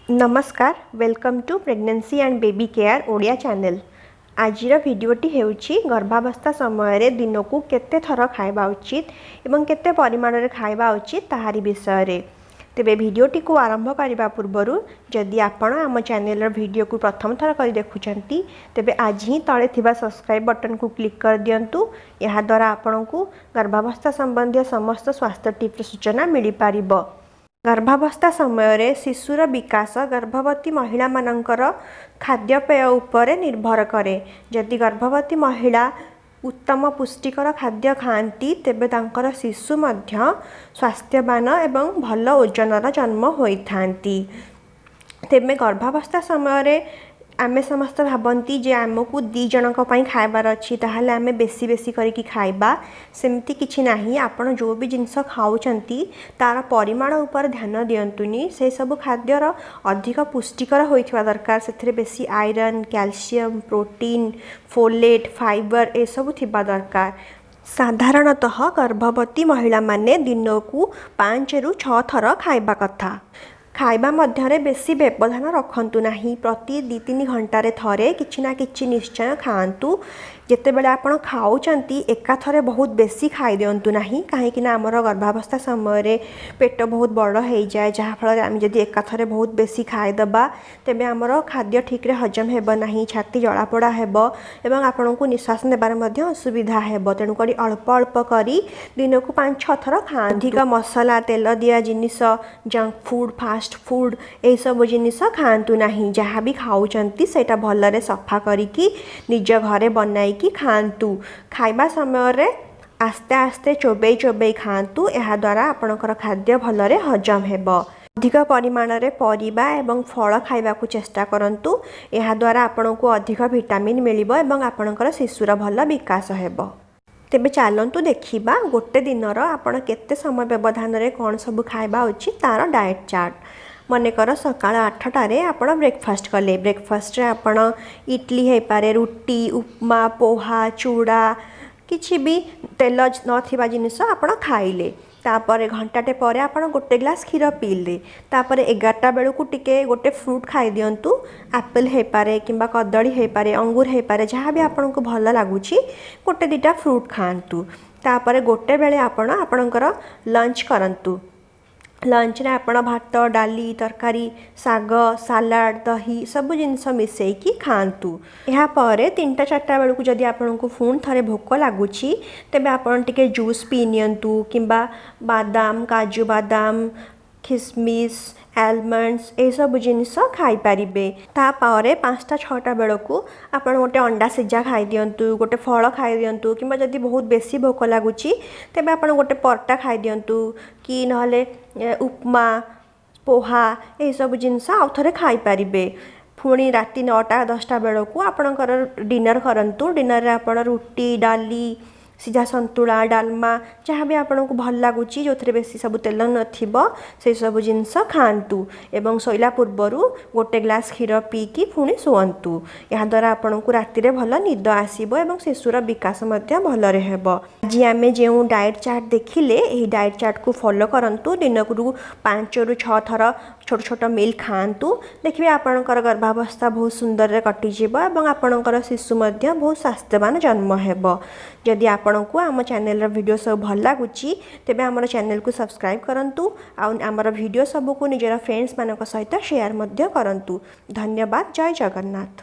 ନମସ୍କାର, welcome to Pregnancy and Baby Care Odia channel। ଆଜିର ଭିଡ଼ିଓଟି ହେଉଛି ଗର୍ଭାବସ୍ଥା ସମୟରେ ଦିନକୁ କେତେ ଥର ଖାଇବା ଉଚିତ ଏବଂ କେତେ ପରିମାଣରେ ଖାଇବା ଉଚିତ, ତାହାରି ବିଷୟରେ। ତେବେ ଭିଡ଼ିଓଟିକୁ ଆରମ୍ଭ କରିବା ପୂର୍ବରୁ ଯଦି ଆପଣ ଆମ ଚ୍ୟାନେଲର ଭିଡ଼ିଓକୁ ପ୍ରଥମ ଥର କରି ଦେଖୁଛନ୍ତି, ତେବେ ଆଜି ହିଁ ତଳେ ଥିବା ସବସ୍କ୍ରାଇବ୍ ବଟନକୁ କ୍ଲିକ୍ କରିଦିଅନ୍ତୁ। ଏହାଦ୍ୱାରା ଆପଣଙ୍କୁ ଗର୍ଭାବସ୍ଥା ସମ୍ବନ୍ଧୀୟ ସମସ୍ତ ସ୍ୱାସ୍ଥ୍ୟ ଟିପ୍ସର ସୂଚନା ମିଳିପାରିବ। ଗର୍ଭାବସ୍ଥା ସମୟରେ ଶିଶୁର ବିକାଶ ଗର୍ଭବତୀ ମହିଳାମାନଙ୍କର ଖାଦ୍ୟପେୟ ଉପରେ ନିର୍ଭର କରେ। ଯଦି ଗର୍ଭବତୀ ମହିଳା ଉତ୍ତମ ପୁଷ୍ଟିକର ଖାଦ୍ୟ ଖାଆନ୍ତି, ତେବେ ତାଙ୍କର ଶିଶୁ ମଧ୍ୟ ସ୍ୱାସ୍ଥ୍ୟବାନ ଏବଂ ଭଲ ଓଜନର ଜନ୍ମ ହୋଇଥାନ୍ତି। ତେବେ ଗର୍ଭାବସ୍ଥା ସମୟରେ ଆମେ ସମସ୍ତେ ଭାବନ୍ତି ଯେ ଆମକୁ ଦୁଇ ଜଣଙ୍କ ପାଇଁ ଖାଇବାର ଅଛି, ତାହେଲେ ଆମେ ବେଶୀ ବେଶୀ କରିକି ଖାଇବା। ସେମିତି କିଛି ନାହିଁ। ଆପଣ ଯେଉଁ ବି ଜିନିଷ ଖାଉଛନ୍ତି, ତା'ର ପରିମାଣ ଉପରେ ଧ୍ୟାନ ଦିଅନ୍ତୁନି। ସେସବୁ ଖାଦ୍ୟର ଅଧିକ ପୁଷ୍ଟିକର ହୋଇଥିବା ଦରକାର। ସେଥିରେ ବେଶୀ iron, calcium, protein, folate, fibre ଏସବୁ ଥିବା ଦରକାର। ସାଧାରଣତଃ ଗର୍ଭବତୀ ମହିଳାମାନେ ଦିନକୁ 5ରୁ 6 ଥର ଖାଇବା କଥା। ଖାଇବା ମଧ୍ୟରେ ବେଶୀ ବ୍ୟବଧାନ ରଖନ୍ତୁ ନାହିଁ। ପ୍ରତି 2-3 ଘଣ୍ଟାରେ ଥରେ କିଛି ନା କିଛି ନିଶ୍ଚୟ ଖାଆନ୍ତୁ। ଯେତେବେଳେ ଆପଣ ଖାଉଛନ୍ତି, ଏକାଥରେ ବହୁତ ବେଶୀ ଖାଇଦିଅନ୍ତୁ ନାହିଁ, କାହିଁକିନା ଆମର ଗର୍ଭାବସ୍ଥା ସମୟରେ ପେଟ ବହୁତ ବଡ଼ ହେଇଯାଏ, ଯାହାଫଳରେ ଆମେ ଯଦି ଏକାଥରେ ବହୁତ ବେଶୀ ଖାଇଦେବା, ତେବେ ଆମର ଖାଦ୍ୟ ଠିକ୍ରେ ହଜମ ହେବ ନାହିଁ, ଛାତି ଜଳାପୋଡ଼ା ହେବ ଏବଂ ଆପଣଙ୍କୁ ନିଶ୍ୱାସ ନେବାରେ ମଧ୍ୟ ଅସୁବିଧା ହେବ। ତେଣୁକରି ଅଳ୍ପ ଅଳ୍ପ କରି ଦିନକୁ 5-6 ଥର ଖାଆନ୍ତୁ। ଅଧିକ ମସଲା, ତେଲ ଦିଆ ଜିନିଷ, ଜଙ୍କ ଫୁଡ଼୍, ଫାଷ୍ଟ ଫୁଡ଼୍ ଏହିସବୁ ଜିନିଷ ଖାଆନ୍ତୁ ନାହିଁ। ଯାହା ବି ଖାଉଛନ୍ତି, ସେଇଟା ଭଲରେ ସଫା କରିକି ନିଜ ଘରେ ବନାଇକି ଖାଆନ୍ତୁ। ଖାଇବା ସମୟରେ ଆସ୍ତେ ଆସ୍ତେ ଚୋବେଇ ଚୋବେଇ ଖାଆନ୍ତୁ। ଏହାଦ୍ୱାରା ଆପଣଙ୍କର ଖାଦ୍ୟ ଭଲରେ ହଜମ ହେବ। ଅଧିକ ପରିମାଣରେ ପରିବା ଏବଂ ଫଳ ଖାଇବାକୁ ଚେଷ୍ଟା କରନ୍ତୁ। ଏହାଦ୍ୱାରା ଆପଣଙ୍କୁ ଅଧିକ ଭିଟାମିନ୍ ମିଳିବ ଏବଂ ଆପଣଙ୍କର ଶିଶୁର ଭଲ ବିକାଶ ହେବ। ତେବେ ଚାଲନ୍ତୁ ଦେଖିବା, ଗୋଟେ ଦିନର ଆପଣ କେତେ ସମୟ ବ୍ୟବଧାନରେ କ'ଣ ସବୁ ଖାଇବା ଉଚିତ, ତା'ର ଡାଏଟ୍ ଚାର୍ଟ। ମନେକର ସକାଳ 8ଟାରେ ଆପଣ ବ୍ରେକଫାଷ୍ଟ କଲେ। ବ୍ରେକଫାଷ୍ଟରେ ଆପଣ ଇଡ଼ଲି ହେଇପାରେ, ରୁଟି, ଉପମା, ପୋହା, ଚୁଡ଼ା, କିଛି ବି ତେଲ ନଥିବା ଜିନିଷ ଆପଣ ଖାଇଲେ। ତାପରେ ଘଣ୍ଟାଟେ ପରେ ଆପଣ ଗୋଟେ ଗ୍ଲାସ୍ କ୍ଷୀର ପିଇଲେ। ତାପରେ 11ଟା ବେଳକୁ ଟିକେ ଗୋଟେ ଫ୍ରୁଟ୍ ଖାଇଦିଅନ୍ତୁ। ଆପେଲ୍ ହେଇପାରେ କିମ୍ବା କଦଳୀ ହେଇପାରେ, ଅଙ୍ଗୁର ହେଇପାରେ, ଯାହା ବି ଆପଣଙ୍କୁ ଭଲ ଲାଗୁଛି, ଗୋଟେ ଦୁଇଟା ଫ୍ରୁଟ୍ ଖାଆନ୍ତୁ। ତାପରେ ଗୋଟେ ବେଳେ ଆପଣ ଆପଣଙ୍କର ଲଞ୍ଚ କରନ୍ତୁ। ଲଞ୍ଚରେ ଆପଣ ଭାତ, ଡାଲି, ତରକାରୀ, ଶାଗ, ସାଲାଡ଼, ଦହି ସବୁ ଜିନିଷ ମିଶାଇକି ଖାଆନ୍ତୁ। ଏହାପରେ 3ଟା 4ଟା ବେଳକୁ ଯଦି ଆପଣଙ୍କୁ ପୁଣି ଥରେ ଭୋକ ଲାଗୁଛି, ତେବେ ଆପଣ ଟିକେ ଜୁସ୍ ପିଇ ନିଅନ୍ତୁ କିମ୍ବା ବାଦାମ, କାଜୁ ବାଦାମ, ଖିସମିସ୍, ଆଲମଣ୍ଡସ୍ ଏସବୁ ଜିନିଷ ଖାଇପାରିବେ। ତାପରେ 5ଟା 6ଟା ବେଳକୁ ଆପଣ ଗୋଟେ ଅଣ୍ଡା ସିଝା ଖାଇଦିଅନ୍ତୁ, ଗୋଟେ ଫଳ ଖାଇଦିଅନ୍ତୁ କିମ୍ବା ଯଦି ବହୁତ ବେଶୀ ଭୋକ ଲାଗୁଛି, ତେବେ ଆପଣ ଗୋଟେ ପରଟା ଖାଇଦିଅନ୍ତୁ କି ନହେଲେ ଉପମା, ପୋହା ଏହିସବୁ ଜିନିଷ ଆଉ ଥରେ ଖାଇପାରିବେ। ପୁଣି ରାତି 9ଟା 10ଟା ବେଳକୁ ଆପଣଙ୍କର ଡିନର୍ କରନ୍ତୁ। ଡିନର୍ରେ ଆପଣ ରୁଟି, ଡାଲି, ସିଝା ସନ୍ତୁଳା, ଡାଲମା, ଯାହା ବି ଆପଣଙ୍କୁ ଭଲ ଲାଗୁଛି, ଯେଉଁଥିରେ ବେଶୀ ସବୁ ତେଲ ନଥିବ, ସେସବୁ ଜିନିଷ ଖାଆନ୍ତୁ ଏବଂ ଶୋଇଲା ପୂର୍ବରୁ ଗୋଟେ ଗ୍ଲାସ୍ କ୍ଷୀର ପିଇକି ପୁଣି ଶୁଅନ୍ତୁ। ଏହାଦ୍ୱାରା ଆପଣଙ୍କୁ ରାତିରେ ଭଲ ନିଦ ଆସିବ ଏବଂ ଶିଶୁର ବିକାଶ ମଧ୍ୟ ଭଲରେ ହେବ। ଆଜି ଆମେ ଯେଉଁ ଡାଏଟ୍ ଚାର୍ଟ ଦେଖିଲେ, ଏହି ଡାଏଟ୍ ଚାର୍ଟକୁ ଫଲୋ କରନ୍ତୁ। ଦିନକୁ 5ରୁ 6 ଥର ଛୋଟ ଛୋଟ ମିଲ୍ ଖାଆନ୍ତୁ। ଦେଖିବେ, ଆପଣଙ୍କର ଗର୍ଭାବସ୍ଥା ବହୁତ ସୁନ୍ଦରରେ କଟିଯିବ ଏବଂ ଆପଣଙ୍କର ଶିଶୁ ମଧ୍ୟ ବହୁତ ସ୍ୱାସ୍ଥ୍ୟବାନ ଜନ୍ମ ହେବ। ଯଦି ଆପଣଙ୍କୁ ଆମ ଚ୍ୟାନେଲର ଭିଡ଼ିଓ ସବୁ ଭଲ ଲାଗୁଛି, ତେବେ ଆମର ଚ୍ୟାନେଲକୁ ସବସ୍କ୍ରାଇବ୍ କରନ୍ତୁ ଆଉ ଆମର ଭିଡ଼ିଓ ସବୁକୁ ନିଜର ଫ୍ରେଣ୍ଡସ୍ମାନଙ୍କ ସହିତ ସେୟାର ମଧ୍ୟ କରନ୍ତୁ। ଧନ୍ୟବାଦ। ଜୟ ଜଗନ୍ନାଥ।